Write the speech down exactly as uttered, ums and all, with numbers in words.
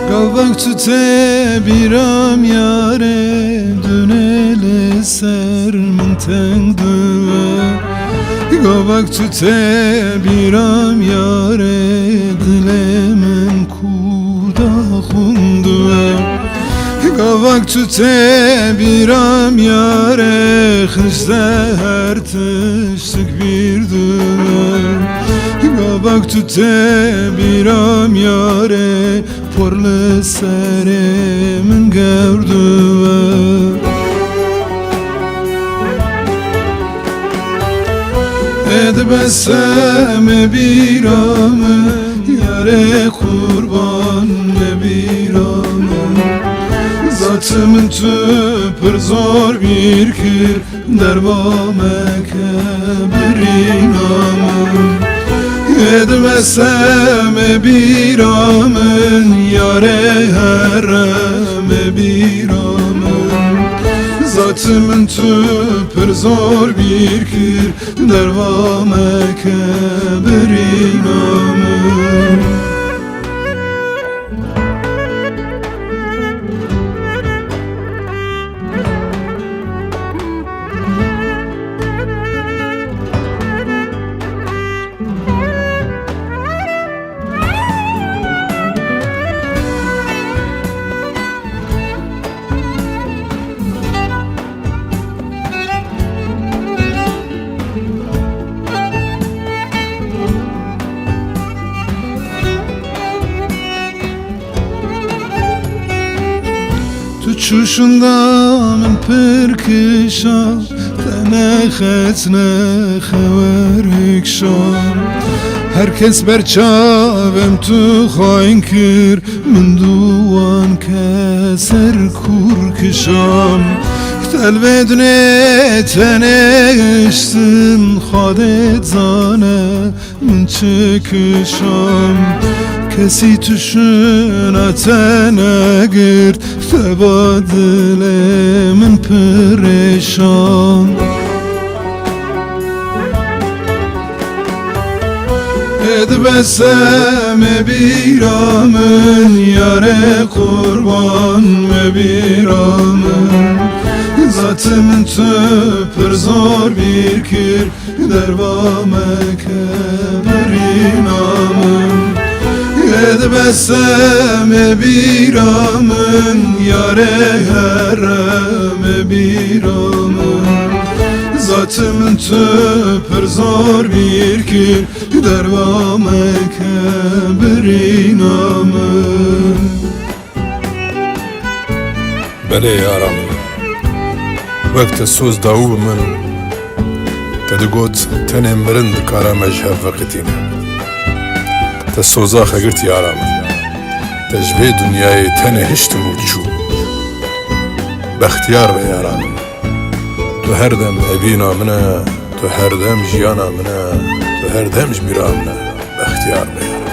Gavak tu tê bîra min yarê, dune li ser min teng dibe. Gavak tu tê bîra min yarê, dilê min ku daxwin dibe. Gavak tu tê bîra min yarê, xinc de her tişt bîr dibe. Gavak tu tê bîra min yarê, por li serê min gewr dibe. Ê dibe se me bîra min, yarê qurban me bîra min. Zat min tu pir zor bîr kir, derba meke birîna min. Ê dibe se me bîra min, yarê here me bîra min. Zat min tu pir zor bîr kir, derba meke birîna min. Tu çûşinda min pir kişa, te nexetine xewer kişa. Her kes ber çavem tu xwayîn kir, min dû wan keser kûr kişam. Telvê dunê tenê hiştim, Xwedê zane min çi kişam. Kesî tişina te negirt, te ba dilê min pirêşan. Ê dibe se me bîra min, yarê qurban me bîra min. Zat min tu pir zor bîr kir, derba meke birîna min. Ê dibe se me bîra min, yarê here me bîra min. Zat min tu pir zor bîr kir, derba meke birîna min. Belê yara min, wek te soz dawû bi min, te digot tenê mirin dikara me ji hev veqitîne. Te soza xwe girt yara min, te ji vê dinyayê tenê hiştim û çû. Bextiyar be yara min. Tu her dem evîna min e, tu her dem jiyana min e, tu her dem ji bîra min e. Bextiyar be yara.